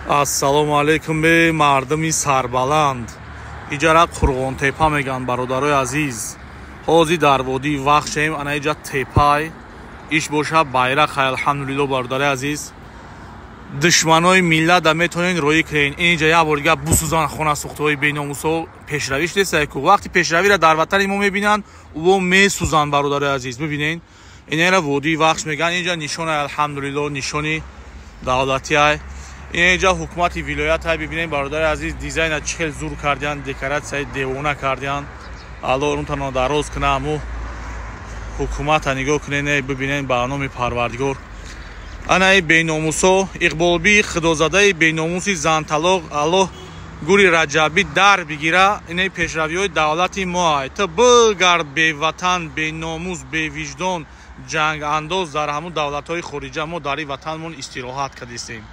Ассалому алайкум, бе мардуми сарбаланд. Иҷара Қурғонтепа мегӯянд, бародарои азиз. Ҳозир дар водии Вахшем, ана иҷа тепай. Иш боша байрақай, алҳамдулилло, бародари азиз. Душманои миллата метавонед роӣ кунед. Инҷа як бор дига бусӯзан хонасӯхтаҳои беномусо. Пешравиш нестай ку. Вақти пешравиро дар ватани мо мебинанд, ӯо месӯзанд, бародарои азиз. Бибинед. Инера водии Вахш мегӯянд. Инҷа нишонаи, алҳамдулилло, нишони давлатиай. Инҷа ҳукумати вилоят ҳай. Бибинем, бародари азиз, дизайна чӣ хел зур кардиянд, декоратсияи девона кардиянд. Алло румтано дароз куна. Аму ҳукумата нигоҳ кунед, бибинем, ба номи Парвардигор. Анаи беномусо, Иқболбии худозадаи беномуси занталоқ, Аллоҳ гури Раҷабӣ дар бигира. Инаи пешравиҳои давлати мо ай. Ту бигард, беватан, беномус, бевиҷдон, ҷангандоз дар ҳамун давлатҳои хориҷа. Мо дар ин ватанмон истироҳат кардистем.